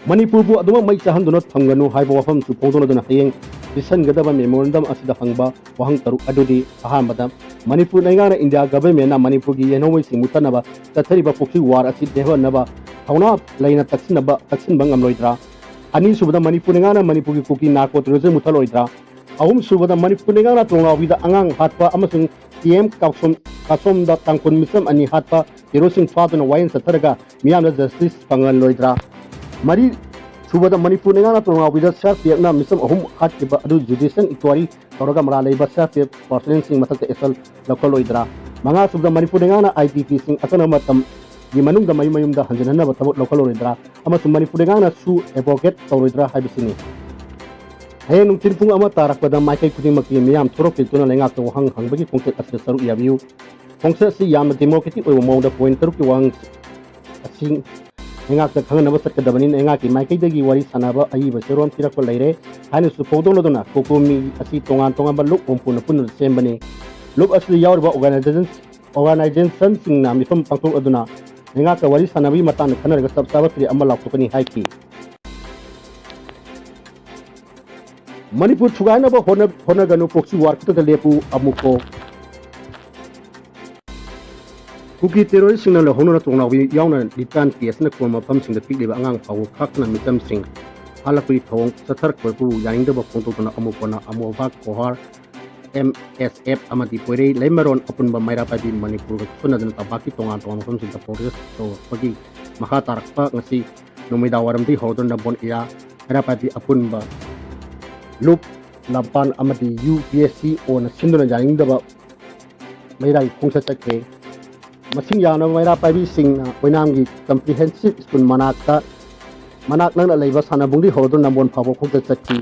ꯃꯅꯤꯄꯨꯔꯕꯨ ꯑꯗꯨꯃꯛ ꯃꯩ ꯆꯥꯍꯟꯗꯨꯅ ꯊꯝꯒꯅꯨ ꯍꯥꯏꯕ ꯋꯥꯐꯝꯁꯨ ꯐꯣꯡꯗꯣꯛꯂꯗꯨꯅ ꯍꯌꯦꯡ ꯄꯤꯁꯤꯟꯒꯗꯕ ꯃꯦꯃꯣꯔꯦꯟꯗꯝ ꯑꯁꯤꯗ ꯍꯪꯕ ꯋꯥꯍꯪ ꯇꯔꯨꯛ ꯑꯗꯨꯗꯤ, ꯑꯍꯥꯟꯕꯗ, ꯃꯅꯤꯄꯨꯔ ꯂꯩꯉꯥꯛꯅ ꯏꯟꯗꯤꯌꯥ ꯒꯚꯔꯟꯃꯦꯟꯅ ꯃꯅꯤꯄꯨꯔꯒꯤ ꯌꯦꯟꯍꯧꯃꯩꯁꯤꯡ ꯃꯨꯠꯊꯠꯅꯕ ꯆꯠꯊꯔꯤꯕ ꯄ꯭ꯔꯣꯛꯁꯤ ꯋꯥꯔ ꯑꯁꯤ ꯂꯦꯞꯍꯟꯅꯕ ꯊꯧꯅꯥ ꯂꯩꯅ ꯇꯛꯁꯤꯟꯅꯕ, ꯇꯛꯁꯤꯟꯕ ꯉꯝꯂꯣꯏꯗ꯭ꯔꯥ? ꯑꯅꯤꯁꯨꯕꯗ, ꯃꯅꯤꯄꯨꯔ ꯂꯩꯉꯥꯛꯅ ꯃꯅꯤꯄꯨꯔꯒꯤ ꯀꯨꯀꯤ ꯅꯥꯔꯀꯣ ꯇꯦꯔꯣꯔꯤꯖꯝ ꯃꯨꯠꯊꯠꯂꯣꯏꯗ꯭ꯔꯥ? ꯑꯍꯨꯝꯁꯨꯕꯗ, ꯃꯅꯤꯄꯨꯔ ꯂꯩꯉꯥꯛꯅ ꯇꯣꯉꯥꯎꯕꯤꯗ ꯑꯉꯥꯡ ꯍꯥꯠꯄ ꯑꯃꯁꯨꯡ ꯇꯤ ꯑꯦꯝ ꯀꯥꯁꯣꯝ, ꯀꯥꯁꯣꯝꯗ ꯇꯥꯡꯈꯨꯜ ꯃꯤꯆꯝ ꯑꯅꯤ ꯍꯥꯠꯄ ꯍꯤꯔꯣꯁꯤꯡ ꯐꯥꯗꯨꯅ ꯋꯥꯌꯦꯜ ꯆꯠꯊꯔꯒ ꯃꯤꯌꯥꯝꯗ ꯖꯁꯇꯤꯁ ꯐꯪꯍꯜꯂꯣꯏꯗ꯭ꯔꯥ? ꯃꯔꯤ ꯁꯨꯕꯗ, ꯃꯅꯤꯄꯨꯔ ꯂꯩꯉꯥꯛꯅ ꯇꯣꯉꯥꯎꯕꯤꯗ ꯁꯤ ꯑꯥꯔ ꯄꯤ ꯑꯦꯐꯅ ꯃꯤꯆꯝ ꯑꯍꯨꯝ ꯍꯥꯠꯈꯤꯕ ꯑꯗꯨ ꯖꯨꯗꯤꯁꯤꯌꯦꯜ ꯏꯟꯀ꯭ꯋꯥꯔꯤ ꯇꯧꯔꯒ ꯃꯔꯥꯜ ꯂꯩꯕ ꯁꯤ ꯑꯥꯔ ꯄꯤ ꯑꯦꯐ ꯄꯥꯔꯁꯅꯦꯜꯁꯤꯡ ꯃꯊꯛꯇ ꯑꯦꯛꯁꯟ ꯂꯧꯈꯠꯂꯣꯏꯗ꯭ꯔꯥ? ꯃꯉꯥ ꯁꯨꯕꯗ, ꯃꯅꯤꯄꯨꯔ ꯂꯩꯉꯥꯛꯅ ꯑꯥꯏ ꯗꯤ ꯄꯤꯁꯤꯡ ꯑꯀꯛꯅꯕ ꯃꯇꯝꯒꯤ ꯃꯅꯨꯡꯗ ꯃꯌꯨꯝ ꯃꯌꯨꯝꯗ ꯍꯟꯖꯤꯟꯍꯟꯅꯕ ꯊꯕꯛ ꯂꯧꯈꯠꯂꯣꯏꯗ꯭ꯔꯥ? ꯑꯃꯁꯨꯡ ꯃꯅꯤꯄꯨꯔ ꯂꯩꯉꯥꯛꯅꯁꯨ ꯑꯦꯕ꯭ꯔꯣꯒꯦꯠ ꯇꯧꯔꯣꯏꯗ꯭ꯔꯥ ꯍꯥꯏꯕꯁꯤꯅꯤ꯫ ꯍꯌꯦꯡ ꯅꯨꯡꯊꯤꯜ ꯄꯨꯡ ꯑꯃ ꯇꯥꯔꯛꯄꯗ ꯃꯥꯏꯀꯩ ꯈꯨꯗꯤꯡꯃꯛꯀꯤ ꯃꯤꯌꯥꯝ ꯊꯣꯔꯛꯄꯤꯗꯨꯅ ꯂꯩꯉꯥꯛꯇ ꯋꯥꯍꯪ ꯍꯪꯕꯒꯤ ꯈꯣꯡꯆꯠ ꯑꯁꯤꯗ ꯁꯔꯨꯛ ꯌꯥꯕꯤꯌꯨ꯫ ꯈꯣꯡꯆꯠ ꯑꯁꯤ ꯌꯥꯝꯅ ꯗꯦꯃꯣꯀ꯭ꯔꯦꯇꯤꯛ ꯑꯣꯏꯕ ꯃꯑꯣꯡꯗ ꯄꯣꯏꯟꯠ ꯇꯔꯨꯛꯀꯤ ꯋꯥꯍꯪ ꯑꯁꯤ ꯂꯩꯉꯥꯛꯇ ꯈꯪꯍꯟꯅꯕ ꯆꯠꯀꯗꯕꯅꯤꯅ ꯂꯩꯉꯥꯛꯀꯤ ꯃꯥꯏꯀꯩꯗꯒꯤ ꯋꯥꯔꯤ ꯁꯥꯟꯅꯕ ꯑꯏꯕ ꯆꯦꯔꯣꯜ ꯄꯤꯔꯛꯄ ꯂꯩꯔꯦ ꯍꯥꯏꯅꯁꯨ ꯐꯣꯡꯗꯣꯛꯂꯗꯨꯅ ꯀꯣꯀꯣꯃꯤ ꯑꯁꯤ ꯇꯣꯉꯥꯟ ꯇꯣꯉꯥꯟꯕ ꯂꯨꯞ ꯍꯨꯝꯐꯨꯅ ꯄꯨꯟꯅ ꯁꯦꯝꯕꯅꯤ꯫ ꯂꯨꯞ ꯑꯁꯤꯗ ꯌꯥꯎꯔꯤꯕ ꯑꯣꯔꯒꯅꯥꯏꯖꯦꯁꯟ, ꯑꯣꯔꯒꯅꯥꯏꯖꯦꯁꯟꯁꯤꯡꯅ ꯃꯤꯐꯝ ꯄꯥꯡꯊꯣꯛꯂꯗꯨꯅ ꯂꯩꯉꯥꯛꯀ ꯋꯥꯔꯤ ꯁꯥꯟꯅꯕꯒꯤ ꯃꯇꯥꯡꯗ ꯈꯟꯅꯔꯒ ꯆꯞ ꯆꯥꯕ ꯐꯤꯔꯦꯞ ꯑꯃ ꯂꯥꯎꯊꯣꯛꯀꯅꯤ ꯍꯥꯏꯈꯤ꯫ ꯃꯅꯤꯄꯨꯔ ꯊꯨꯒꯥꯏꯅꯕ ꯍꯣꯠꯅ-, ꯍꯣꯠꯅꯒꯅꯨ, proxy war ꯈꯨꯗꯛꯇ ꯂꯦꯞꯄꯨ, ꯑꯃꯨꯛꯀꯣ꯫ ꯀꯨꯀꯤ terroristꯁꯤꯡꯅ ꯂꯧꯍꯧꯅꯅ ꯇꯣꯡꯅꯥꯎꯕꯤ ꯌꯥꯎꯅ ꯂꯤꯇꯥꯟ ꯀꯦꯁꯅ ꯀꯣꯟꯕ ꯃꯐꯝꯁꯤꯡꯗ ꯄꯤꯛꯂꯤꯕ ꯑꯉꯥꯡ ꯐꯥꯎꯕ ꯈꯥꯛꯇꯅ ꯃꯤꯆꯝꯁꯤꯡ ꯍꯥꯠꯂꯛꯄꯒꯤ ꯊꯧꯑꯣꯡ ꯆꯠꯊꯔꯛꯄꯕꯨ ꯌꯥꯅꯤꯡꯗꯕ ꯐꯣꯡꯗꯣꯛꯇꯨꯅ ꯑꯃꯨꯛ ꯍꯟꯅ ꯑꯃꯣꯚꯥ ꯀꯣꯍꯥꯔ, M S F ꯑꯃꯗꯤ ꯄꯣꯏꯔꯩ ꯂꯩꯃꯔꯣꯟ ꯑꯄꯨꯟꯕ ꯃꯩꯔꯥ ꯄꯥꯏꯕꯤ ꯃꯅꯤꯄꯨꯔꯒ ꯈꯨꯠꯁꯟꯅꯗꯨꯅ ꯇꯝꯄꯥꯛꯀꯤ ꯇꯣꯉꯥꯟ ꯇꯣꯉꯥꯟꯕ ꯃꯐꯝꯁꯤꯡꯗ protest ꯇꯧꯔꯛꯄꯒꯤ ꯃꯈꯥ ꯇꯥꯔꯛꯄ ꯉꯁꯤ ꯅꯨꯃꯤꯗꯥꯡ ꯋꯥꯏꯔꯝꯗꯒꯤ ꯍꯧꯔꯗꯨꯅ ꯅꯝꯕꯣꯜ area ꯃꯩꯔꯥ ꯄꯥꯏꯕꯤ ꯑꯄꯨꯟꯕ ꯂꯨꯞ, ꯂꯝꯄꯥꯟ ꯑꯃꯗꯤ U P S C ꯑꯣꯅ ꯁꯤꯟꯗꯨꯅ ꯌꯥꯅꯤꯡꯗꯕ ꯃꯩꯔꯥꯒꯤ ꯈꯣꯡꯆꯠ ꯆꯠꯈ꯭ꯔꯦ꯫ ꯃꯁꯤꯡ ꯌꯥꯝꯂꯕ ꯃꯩꯔꯥ ꯄꯥꯏꯕꯤꯁꯤꯡꯅ ꯑꯣꯏꯅꯥꯝꯒꯤ comprehensive school ꯃꯅꯥꯛꯇ, ꯃꯅꯥꯛ ꯅꯛꯅ ꯂꯩꯕ ꯁꯥꯟꯅꯕꯨꯡꯗꯒꯤ ꯍꯧꯔꯗꯨꯅ ꯅꯝꯕꯣꯜ ꯐꯥꯎꯕ ꯈꯣꯡꯆꯠ ꯆꯠꯈꯤ꯫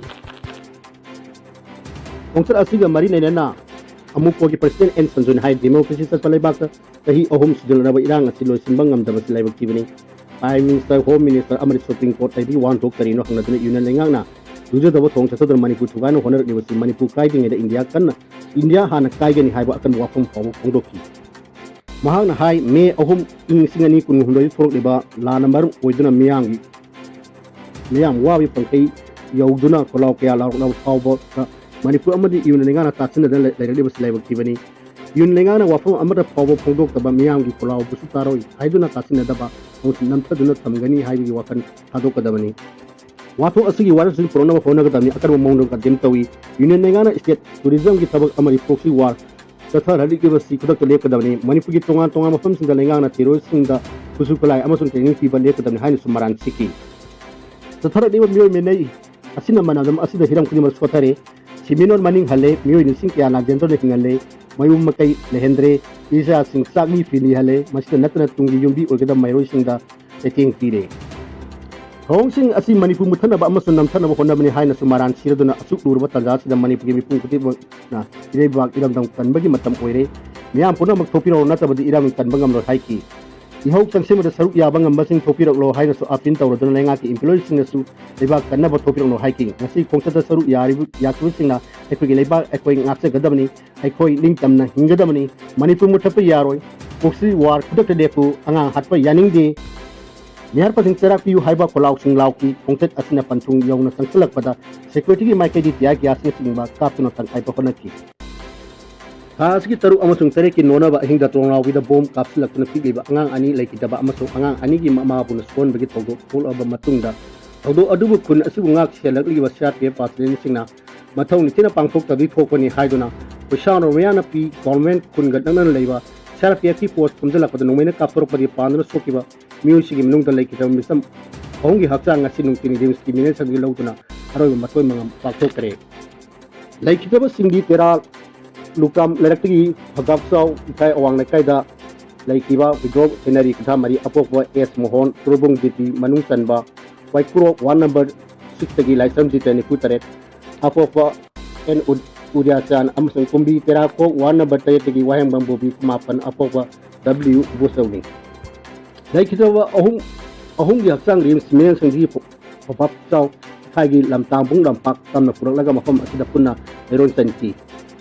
ꯈꯣꯡꯆꯠ ꯑꯁꯤꯒ ꯃꯔꯤ ꯂꯩꯅꯅ ꯑꯃꯨꯛꯀꯣꯒꯤ president N ꯁꯟꯖꯨꯅ ꯍꯥꯏ, democracy ꯆꯠꯄ ꯂꯩꯕꯥꯛꯇ ꯆꯍꯤ ꯑꯍꯨꯝ ꯁꯨꯖꯤꯜꯂꯛꯂꯕ ꯏꯔꯥꯡ ꯑꯁꯤ ꯂꯣꯏꯁꯤꯟꯕ ꯉꯝꯗꯕꯁꯤ ꯂꯥꯏꯕꯛ ꯊꯤꯕꯅꯤ꯫ Prime Minister, Home Minister ꯑꯃꯗꯤ Supreme Court ꯂꯩꯕꯒꯤ ꯋꯥꯍꯟꯊꯣꯛ ꯀꯔꯤꯅꯣ ꯍꯪꯅꯗꯨꯅ union ꯂꯩꯉꯥꯛꯅ ꯂꯨꯖꯗꯕ ꯊꯧꯑꯣꯡ ꯆꯠꯊꯗꯨꯅ ꯃꯅꯤꯄꯨꯔ ꯊꯨꯒꯥꯏꯅ ꯍꯣꯠꯅꯔꯛꯂꯤꯕꯁꯤ ꯃꯅꯤꯄꯨꯔ ꯀꯥꯏꯗ꯭ꯔꯤꯉꯩꯗ ꯏꯟꯗꯤꯌꯥ ꯀꯟꯅ, ꯏꯟꯗꯤꯌꯥ ꯍꯥꯟꯅ ꯀꯥꯏꯒꯅꯤ ꯍꯥꯏꯕ ꯑꯀꯟꯕ ꯋꯥꯐꯝ ꯐꯥꯎꯕ ꯐꯣꯡꯗꯣꯛꯈꯤ꯫ ꯃꯍꯥꯛꯅ ꯍꯥꯏ, May ꯑꯍꯨꯝ, ꯏꯪ ꯂꯤꯁꯤꯡ ꯑꯅꯤ ꯀꯨꯟꯍꯨꯝꯗꯣꯏꯗ ꯊꯣꯛꯂꯛꯂꯤꯕ ꯂꯥꯟꯅ ꯃꯔꯝ ꯑꯣꯏꯗꯨꯅ ꯃꯤꯌꯥꯝꯒꯤ, ꯃꯤꯌꯥꯝ ꯋꯥꯕꯒꯤ ꯄꯪꯈꯩ ꯌꯧꯗꯨꯅ ꯈꯣꯜꯂꯥꯎ ꯀꯌꯥ ꯂꯥꯎꯔꯛꯂꯕ ꯐꯥꯎꯕ ꯃꯅꯤꯄꯨꯔ ꯑꯃꯗꯤ union ꯂꯩꯉꯥꯛꯅ ꯇꯥꯁꯤꯟꯅꯗꯅ ꯂꯩ-, ꯂꯩꯔꯛꯂꯤꯕꯁꯤ ꯂꯥꯏꯕꯛ ꯊꯤꯕꯅꯤ꯫ Union ꯂꯩꯉꯥꯛꯅ ꯋꯥꯐꯝ ꯑꯃꯠꯇ ꯐꯥꯎꯕ ꯐꯣꯡꯗꯣꯛꯇꯕ, ꯃꯤꯌꯥꯝꯒꯤ ꯈꯣꯜꯂꯥꯎꯕꯁꯨ ꯇꯥꯔꯣꯏ ꯍꯥꯏꯗꯨꯅ ꯇꯥꯁꯤꯟꯅꯗꯕ ꯑꯃꯁꯨꯡ ꯅꯝꯊꯗꯨꯅ ꯊꯝꯒꯅꯤ ꯍꯥꯏꯕꯒꯤ ꯋꯥꯈꯜ ꯊꯥꯗꯣꯛꯀꯗꯕꯅꯤ꯫ ꯋꯥꯊꯣꯛ ꯑꯁꯤꯒꯤ ꯋꯥꯔꯦꯞꯁꯤꯡ ꯄꯨꯔꯛꯅꯕ ꯍꯣꯠꯅꯒꯗꯕꯅꯤ, ꯑꯀꯟꯕ ꯃꯑꯣꯡꯗ condemn ꯇꯧꯏ꯫ Union ꯂꯩꯉꯥꯛꯅ state tourismꯒꯤ ꯊꯕꯛ ꯑꯃꯗꯤ proxy war ꯆꯠꯊꯍꯜꯂꯤꯕꯁꯤ ꯈꯨꯗꯛꯇ ꯂꯦꯞꯀꯗꯕꯅꯤ꯫ ꯃꯅꯤꯄꯨꯔꯒꯤ ꯇꯣꯉꯥꯟ ꯇꯣꯉꯥꯟꯕ ꯃꯐꯝꯁꯤꯡꯗ ꯂꯩꯉꯥꯛꯅ terroristꯁꯤꯡꯗ ꯈꯨꯠꯁꯨ ꯈꯨꯠꯂꯥꯏ ꯑꯃꯁꯨꯡ training ꯄꯤꯕ ꯂꯦꯞꯀꯗꯕꯅꯤ ꯍꯥꯏꯅꯁꯨ ꯃꯔꯥꯜ ꯁꯤꯈꯤ꯫ ꯆꯠꯊꯔꯛꯂꯤꯕ ꯃꯤꯑꯣꯏ ꯃꯤꯅꯩ ꯑꯁꯤꯅ ꯃꯥꯂꯦꯝ ꯑꯁꯤꯗ ꯍꯤꯔꯝ ꯈꯨꯗꯤꯡꯃꯛ ꯁꯣꯠꯊꯔꯦ꯫ ꯁꯤꯃꯤꯅꯣꯟ ꯃꯅꯤꯡ ꯍꯜꯂꯦ, ꯃꯤꯑꯣꯏ ꯂꯤꯁꯤꯡ ꯀꯌꯥ ꯂꯥꯟꯖꯦꯟꯗꯨꯅ ꯍꯤꯡꯍꯜꯂꯦ, ꯃꯌꯨꯝ ꯃꯀꯩ ꯂꯩꯍꯟꯗ꯭ꯔꯦ, ꯏꯆꯥꯁꯤꯡ ꯆꯥꯛꯅꯤ ꯐꯤ ꯂꯤꯍꯜꯂꯦ꯫ ꯃꯁꯤꯗ ꯅꯠꯇꯅ ꯇꯨꯡꯒꯤ ꯌꯨꯝꯕꯤ ꯑꯣꯏꯒꯗꯕ ꯃꯍꯩꯔꯣꯏꯁꯤꯡꯗ ꯆꯩꯊꯦꯡ ꯄꯤꯔꯦ꯫ ꯊꯧꯑꯣꯡꯁꯤꯡ ꯑꯁꯤ ꯃꯅꯤꯄꯨꯔ ꯃꯨꯠꯊꯠꯅꯕ ꯑꯃꯁꯨꯡ ꯅꯝꯊꯅꯕ ꯍꯣꯠꯅꯕꯅꯤ ꯍꯥꯏꯅꯁꯨ ꯃꯔꯥꯜ ꯁꯤꯔꯗꯨꯅ ꯑꯁꯨꯛ ꯂꯨꯔꯕ ꯇꯥꯟꯖꯥ ꯑꯁꯤꯗ ꯃꯅꯤꯄꯨꯔꯒꯤ ꯃꯤꯄꯨꯝ ꯈꯨꯗꯤꯡꯃꯛꯅ ꯏꯔꯩꯕꯥꯛ ꯏꯔꯝꯗꯝ ꯀꯟꯕꯒꯤ ꯃꯇꯝ ꯑꯣꯏꯔꯦ꯫ ꯃꯤꯌꯥꯝ ꯄꯨꯝꯅꯃꯛ ꯊꯣꯛꯄꯤꯔꯛꯑꯣ, ꯅꯠꯇꯕꯗꯤ ꯏꯔꯝ ꯀꯟꯕ ꯉꯝꯂꯣꯏ ꯍꯥꯏꯈꯤ꯫ ꯏꯍꯧ ꯆꯪꯁꯤꯟꯕꯗ ꯁꯔꯨꯛ ꯌꯥꯕ ꯉꯝꯕꯁꯤꯡ ꯊꯣꯛꯄꯤꯔꯛꯂꯣ ꯍꯥꯏꯅꯁꯨ appeal ꯇꯧꯔꯗꯨꯅ ꯂꯩꯉꯥꯛꯀꯤ employeeꯁꯤꯡꯅꯁꯨ ꯂꯩꯕꯥꯛ ꯀꯟꯅꯕ ꯊꯣꯛꯄꯤꯔꯛꯂꯣ ꯍꯥꯏꯈꯤ꯫ ꯉꯁꯤ ꯈꯣꯡꯆꯠꯇ ꯁꯔꯨꯛ ꯌꯥꯔꯤꯕ, ꯌꯥꯈꯤꯕꯁꯤꯡꯅ ꯑꯩꯈꯣꯏꯒꯤ ꯂꯩꯕꯥꯛ ꯑꯩꯈꯣꯏ ꯉꯥꯛꯆꯒꯗꯕꯅꯤ, ꯑꯩꯈꯣꯏ ꯅꯤꯡꯇꯝꯅ ꯍꯤꯡꯒꯗꯕꯅꯤ꯫ ꯃꯅꯤꯄꯨꯔ ꯃꯨꯠꯊꯠꯄ ꯌꯥꯔꯣꯏ꯫ Proxy war ꯈꯨꯗꯛꯇ ꯂꯦꯞꯄꯨ꯫ ꯑꯉꯥꯡ ꯍꯥꯠꯄ ꯌꯥꯅꯤꯡꯗꯦ꯫ ꯃꯤꯍꯥꯠꯄꯁꯤꯡ ꯆꯩꯔꯥꯛ ꯄꯤꯌꯨ ꯍꯥꯏꯕ ꯈꯣꯜꯂꯥꯎꯁꯤꯡ ꯂꯥꯎꯈꯤ꯫ ꯈꯣꯡꯆꯠ ꯑꯁꯤꯅ ꯄꯟꯊꯨꯡ ꯌꯧꯅ ꯆꯪꯁꯤꯜꯂꯛꯄꯗ security ꯒꯤ ꯃꯥꯏꯀꯩꯗꯒꯤ tear gas ꯅꯆꯤꯡꯕ ꯀꯥꯞꯇꯨꯅ ꯇꯪꯈꯥꯏꯕ ꯍꯣꯠꯅꯈꯤ꯫ ꯊꯥ ꯑꯁꯤꯒꯤ ꯇꯔꯨꯛ ꯑꯃꯁꯨꯡ ꯇꯔꯦꯠꯀꯤ ꯅꯣꯡꯅꯕ ꯑꯍꯤꯡꯗ ꯇꯣꯡꯅꯥꯎꯕꯤꯗ bomb ꯀꯥꯞꯁꯤꯜꯂꯛꯇꯨꯅ ꯄꯤꯛꯂꯤꯕ ꯑꯉꯥꯡ ꯑꯅꯤ ꯂꯩꯈꯤꯗꯕ ꯑꯃꯁꯨꯡ ꯑꯉꯥꯡ ꯑꯅꯤꯒꯤ ꯃꯃꯥꯕꯨꯅ ꯁꯣꯛꯍꯟꯕꯒꯤ ꯊꯧꯗꯣꯛ ꯊꯣꯛꯂꯛꯂꯕ ꯃꯇꯨꯡꯗ, ꯊꯧꯗꯣꯛ ꯑꯗꯨꯕꯨ ꯈꯨꯟ ꯑꯁꯤꯕꯨ ꯉꯥꯛ ꯁꯦꯜꯂꯛꯂꯤꯕ C R P F personnel ꯁꯤꯡꯅ ꯃꯊꯧ ꯅꯤꯡꯊꯤꯅ ꯄꯥꯡꯊꯣꯛꯇꯕꯗꯒꯤ ꯊꯣꯛꯄꯅꯤ ꯍꯥꯏꯗꯨꯅ ꯍꯨꯏꯁꯥꯡꯔꯣ ꯃꯌꯥꯅꯄꯤ government ꯈꯨꯟꯒ ꯅꯛꯅꯅ ꯂꯩꯕ C R P F ꯀꯤ post ꯊꯣꯝꯖꯤꯜꯂꯛꯄꯗ ꯅꯣꯡꯃꯩꯅ ꯀꯥꯞꯊꯣꯔꯛꯄꯗꯒꯤ ꯄꯥꯟꯗꯨꯅ ꯁꯣꯛꯈꯤꯕ ꯃꯤꯑꯣꯏꯁꯤꯡꯒꯤ ꯃꯅꯨꯡꯗ ꯂꯩꯈꯤꯗꯕ ꯃꯤꯆꯝ ꯑꯍꯨꯝꯒꯤ ꯍꯛꯆꯥꯡ ꯉꯁꯤ ꯅꯨꯡꯊꯤꯜ RIMS ꯀꯤ ꯃꯤꯅꯦꯁꯟꯗꯒꯤ ꯂꯧꯗꯨꯅ ꯑꯔꯣꯏꯕ ꯃꯊꯣꯏ ꯃꯉꯝ ꯄꯥꯡꯊꯣꯛꯈ꯭ꯔꯦ꯫ ꯂꯩꯈꯤꯗꯕꯁꯤꯡꯗꯤ ꯇꯦꯔꯥ ꯂꯨꯀ꯭ꯔꯥꯝ ꯂꯩꯔꯛꯇꯒꯤ ꯐꯒꯥꯞꯆꯥꯎ ꯏꯀꯥꯏ ꯑꯋꯥꯡ ꯂꯩꯀꯥꯏꯗ ꯂꯩꯈꯤꯕ ꯋꯤꯗ꯭ꯔꯣ ꯁꯦꯅꯔꯤ ꯀꯨꯟꯊ꯭ꯔꯥ ꯃꯔꯤ, ꯑꯄꯣꯛꯄ ꯑꯦꯁ ꯃꯣꯍꯣꯟ, ꯇꯣꯔꯕꯨꯡ ꯖꯤꯄꯤ ꯃꯅꯨꯡ ꯆꯟꯕ, ꯋꯥꯏꯀꯨꯔꯣꯛ ꯋꯥꯔꯗ ꯅꯝꯕꯔ ꯁꯤꯛꯁꯇꯒꯤ ꯂꯥꯏꯁ꯭ꯔꯝ ꯖꯤꯇ ꯅꯤꯐꯨ ꯇꯔꯦꯠ, ꯑꯄꯣꯛꯄ ꯑꯦꯟ ꯎ-, ꯎꯔꯤꯌꯥꯆꯥꯟ ꯑꯃꯁꯨꯡ ꯀꯨꯝꯕꯤ ꯇꯦꯔꯥꯈꯣꯛ ꯋꯥꯔꯗ ꯅꯝꯕꯔ ꯇꯔꯦꯠꯇꯒꯤ ꯋꯥꯍꯦꯡꯕꯝ ꯕꯣꯕꯤ ꯀꯨꯟꯃꯥꯄꯟ, ꯑꯄꯣꯛꯄ ꯗꯕ꯭ꯂꯤꯎ ꯏꯕꯣꯆꯧꯅꯤ꯫ ꯂꯩꯈꯤꯗ꯭ꯔꯕ ꯑꯍꯨꯝ, ꯑꯍꯨꯝꯒꯤ ꯍꯛꯆꯥꯡ ꯔꯤꯝꯁ ꯃꯤꯔꯦꯟꯁꯪꯒꯤ ꯐ-, ꯐꯐꯥꯞꯆꯥꯎ ꯏꯀꯥꯏꯒꯤ ꯂꯝꯇꯥꯡꯕꯨꯡ ꯂꯝꯄꯥꯛ ꯇꯝꯅ ꯄꯨꯔꯛꯂꯒ ꯃꯐꯝ ꯑꯁꯤꯗ ꯄꯨꯟꯅ ꯂꯩꯔꯣꯟ ꯆꯟꯈꯤ꯫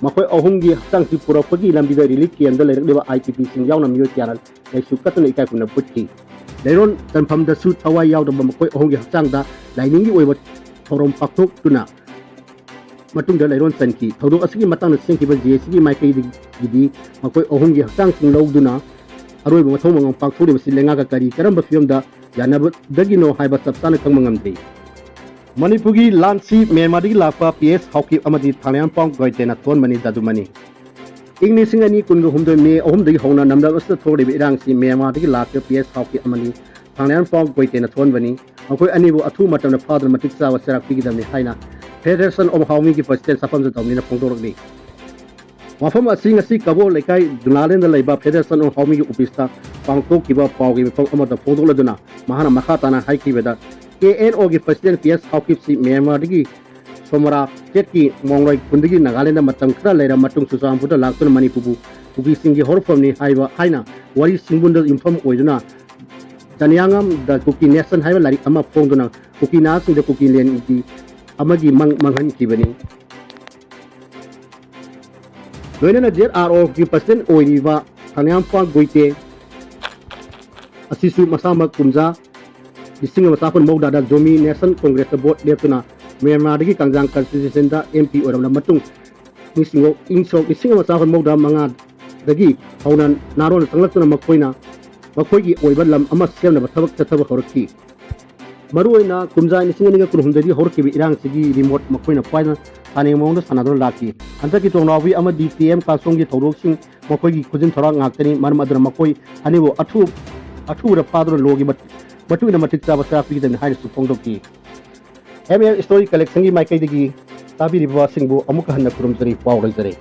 ꯃꯈꯣꯏ ꯑꯍꯨꯝꯒꯤ ꯍꯛꯆꯥꯡꯁꯤ ꯄꯨꯔꯛꯄꯒꯤ ꯂꯝꯕꯤꯗ relief camp ꯗ ꯂꯩꯔꯛꯂꯤꯕ I T P ꯁꯤꯡ ꯌꯥꯎꯅ ꯃꯤꯑꯣꯏ ꯀꯌꯥꯅ ꯂꯩꯁꯨ ꯀꯠꯇꯨꯅ ꯏꯀꯥꯏ ꯈꯨꯝꯅꯕ ꯎꯠꯈꯤ꯫ ꯂꯩꯔꯣꯟ ꯆꯟꯐꯝꯗꯁꯨ ꯊꯋꯥꯏ ꯌꯥꯎꯗꯕ ꯃꯈꯣꯏ ꯑꯍꯨꯝꯒꯤ ꯍꯛꯆꯥꯡꯗ ꯂꯥꯏꯅꯤꯡꯒꯤ ꯑꯣꯏꯕ ꯊꯧꯔꯝ ꯄꯥꯡꯊꯣꯛꯇꯨꯅ ꯃꯇꯨꯡꯗ ꯂꯩꯔꯣꯟ ꯆꯟꯈꯤ꯫ ꯊꯧꯗꯣꯛ ꯑꯁꯤꯒꯤ ꯃꯇꯥꯡꯗ ꯁꯦꯝꯈꯤꯕ J A C ꯒꯤ ꯃꯥꯏꯀꯩꯗꯒꯤꯗꯤ ꯃꯈꯣꯏ ꯑꯍꯨꯝꯒꯤ ꯍꯛꯆꯥꯡꯁꯤꯡ ꯂꯧꯗꯨꯅ ꯑꯔꯣꯏꯕ ꯃꯊꯧ ꯃꯉꯝ ꯄꯥꯡꯊꯣꯛꯂꯤꯕꯁꯤ ꯂꯩꯉꯥꯛꯀ ꯀꯔꯤ ꯀꯔꯝꯕ ꯐꯤꯕꯝꯗ ꯌꯥꯅꯕꯗꯒꯤꯅꯣ ꯍꯥꯏꯕ ꯆꯞ ꯆꯥꯅ ꯈꯪꯕ ꯉꯝꯗ꯭ꯔꯤ꯫ ꯃꯅꯤꯄꯨꯔꯒꯤ ꯂꯥꯟꯁꯤ ꯃ꯭ꯌꯥꯟꯃꯥꯔꯗꯒꯤ ꯂꯥꯛꯄ P S ꯍꯥꯎꯀꯤꯞ ꯑꯃꯗꯤ ꯊꯥꯡꯂꯩꯃꯄꯥꯡ ꯒꯣꯏꯇꯦꯅ ꯊꯣꯟꯕꯅꯤ ꯖꯥꯗꯨꯃꯅꯤ꯫ ꯏꯪ ꯂꯤꯁꯤꯡ ꯑꯅꯤ ꯀꯨꯟꯒ ꯍꯨꯝꯗꯣꯏ ꯃꯦ ꯑꯍꯨꯝꯗꯒꯤ ꯍꯧꯅ ꯂꯝꯗꯝ ꯑꯁꯤꯗ ꯊꯣꯛꯂꯤꯕ ꯏꯔꯥꯡꯁꯤ ꯃ꯭ꯌꯥꯟꯃꯥꯔꯗꯒꯤ ꯂꯥꯛꯈꯤꯕ P S ꯍꯥꯎꯀꯤꯞ ꯑꯃꯗꯤ ꯊꯥꯡꯂꯩꯃꯄꯥꯡ ꯒꯣꯏꯇꯦꯅ ꯊꯣꯟꯕꯅꯤ꯫ ꯃꯈꯣꯏ ꯑꯅꯤꯕꯨ ꯑꯊꯨꯕ ꯃꯇꯝꯗ ꯐꯥꯗꯨꯅ ꯃꯇꯤꯛ ꯆꯥꯕ ꯆꯩꯔꯥꯛ ꯄꯤꯒꯗꯕꯅꯤ ꯍꯥꯏꯅ Federation of Haomyꯒꯤ President ꯁꯥꯐꯝ ꯖꯥꯗꯨꯃꯅꯤꯅ ꯐꯣꯡꯗꯣꯔꯛꯂꯤ꯫ ꯋꯥꯐꯝ ꯑꯁꯤ ꯉꯁꯤ ꯀꯕꯣ ꯂꯩꯀꯥꯏ ꯖꯨꯅꯥꯂꯦꯟꯗ ꯂꯩꯕ Federation of Haomyꯒꯤ office ꯇ ꯄꯥꯡꯊꯣꯛꯈꯤꯕ ꯄꯥꯎꯒꯤ ꯃꯤꯐꯝ ꯑꯃꯗ ꯐꯣꯡꯗꯣꯛꯂꯗꯨꯅ ꯃꯍꯥꯛꯅ ꯃꯈꯥ ꯇꯥꯅ ꯍꯥꯏꯈꯤꯕꯗ, K N O ꯒꯤ President P S ꯍꯥꯎꯀꯤꯞꯁꯤ ꯃ꯭ꯌꯥꯟꯃꯥꯔꯗꯒꯤ ꯁꯣꯃꯔꯥ ꯁ꯭ꯇꯦꯠꯀꯤ ꯃꯣꯡꯂꯣꯏ ꯈꯨꯟꯗꯒꯤ ꯅꯥꯒꯥꯂꯦꯟꯗ ꯃꯇꯝ ꯈꯔ ꯂꯩꯔ ꯃꯇꯨꯡ ꯆꯨꯔꯆꯥꯟꯄꯨꯔꯗ ꯂꯥꯛꯇꯨꯅ ꯃꯅꯤꯄꯨꯔꯕꯨ ꯀꯨꯀꯤꯁꯤꯡꯒꯤ ꯍꯧꯔꯛꯐꯝꯅꯤ ꯍꯥꯏꯕ ꯍꯥꯏꯅ ꯋꯥꯔꯤ ꯁꯤꯡꯕꯨꯟꯗ ꯌꯨꯝꯐꯝ ꯑꯣꯏꯗꯨꯅ ꯆꯅꯤꯌꯥꯡꯉꯝ The Kuki Nation ꯍꯥꯏꯕ ꯂꯥꯏꯔꯤꯛ ꯑꯃ ꯐꯣꯡꯗꯨꯅ ꯀꯨꯀꯤ ꯅꯍꯥꯁꯤꯡꯗ ꯀꯨꯀꯤ ꯂꯦꯟꯒꯤ ꯑꯃꯒꯤ ꯃꯪ ꯃꯥꯡꯍꯟꯈꯤꯕꯅꯤ꯫ ꯂꯣꯏꯅꯅ Z R O ꯒꯤ President ꯑꯣꯏꯔꯤꯕ ꯊꯥꯡꯂꯩꯃꯄꯥꯡ ꯒꯣꯏꯇꯦ ꯑꯁꯤꯁꯨ ꯃꯁꯥꯃꯛ ꯀꯨꯝꯖꯥ ꯂꯤꯁꯤꯡ ꯑꯃ ꯆꯥꯃꯥꯄꯟ ꯃꯧꯗ꯭ꯔꯥꯗ ꯖꯣꯃꯤ ꯅꯦꯁꯟ ꯀꯣꯡꯒ꯭ꯔꯦꯁꯇ ꯚꯣꯠ ꯂꯦꯞꯇꯨꯅ ꯃ꯭ꯌꯥꯟꯃꯥꯔꯗꯒꯤ ꯀꯥꯡꯖꯥꯡ ꯀꯟꯁꯇꯤꯇ꯭ꯌꯨꯁꯟꯗ ꯑꯦꯝ ꯄꯤ ꯑꯣꯏꯔꯕ ꯃꯇꯨꯡ, ꯅꯤꯡꯁꯤꯡꯉꯣ, ꯏꯪ ꯁꯣꯛ ꯂꯤꯁꯤꯡ ꯑꯃ ꯆꯥꯃꯥꯄꯟ ꯃꯧꯗ꯭ꯔꯥ ꯃꯉꯥꯗꯒꯤ ꯍꯧꯅ ꯅꯥꯔꯣꯟ ꯆꯪꯂꯛꯇꯨꯅ ꯃꯈꯣꯏꯅ ꯃꯈꯣꯏꯒꯤ ꯑꯣꯏꯕ ꯂꯝ ꯑꯃ ꯁꯦꯝꯅꯕ ꯊꯕꯛ ꯆꯠꯊꯕ ꯍꯧꯔꯛꯈꯤ꯫ ꯃꯔꯨꯑꯣꯏꯅ ꯀꯨꯝꯖꯥ ꯂꯤꯁꯤꯡ ꯑꯅꯤꯒ ꯀꯨꯟꯍꯨꯝꯗꯣꯏꯗꯒꯤ ꯍꯧꯔꯛꯈꯤꯕ ꯏꯔꯥꯡꯁꯤꯒꯤ ꯔꯤꯃꯣꯠ ꯃꯈꯣꯏꯅ ꯄꯥꯏꯗꯨꯅ ꯁꯥꯟꯅꯩ ꯃꯑꯣꯡꯗ ꯁꯥꯟꯅꯗꯨꯅ ꯂꯥꯛꯈꯤ꯫ ꯍꯟꯗꯛꯀꯤ ꯇꯣꯡꯅꯥꯎꯕꯤ ꯑꯃꯗꯤ ꯇꯤ ꯑꯦꯝ ꯀꯥꯁꯣꯡꯒꯤ ꯊꯧꯗꯣꯛꯁꯤꯡ ꯃꯈꯣꯏꯒꯤ ꯈꯨꯖꯤꯟ ꯊꯧꯔꯥꯡ ꯉꯥꯛꯇꯅꯤ꯫ ꯃꯔꯝ ꯑꯗꯨꯅ ꯃꯈꯣꯏ ꯑꯅꯤꯕꯨ ꯑꯊꯨ-, ꯑꯊꯨꯕꯗ ꯐꯥꯗꯨꯅ ꯂꯣꯒꯤ ꯃꯠ-, ꯃꯇꯨꯡ ꯏꯟꯅ ꯃꯇꯤꯛ ꯆꯥꯕ ꯁꯖꯥ ꯄꯤꯒꯗꯕꯅꯤ ꯍꯥꯏꯅꯁꯨ ꯐꯣꯡꯗꯣꯛꯈꯤ꯫ ꯑꯦꯝ ꯑꯦꯜ ꯁ꯭ꯇꯣꯔꯤ ꯀꯂꯦꯛꯁꯟꯒꯤ ꯃꯥꯏꯀꯩꯗꯒꯤ ꯇꯥꯕꯤꯔꯤꯕꯁꯤꯡꯕꯨ ꯑꯃꯨꯛꯀ ꯍꯟꯅ ꯈꯨꯔꯨꯝꯖꯔꯤ, ꯄꯥꯎ ꯂꯩꯖꯔꯦ꯫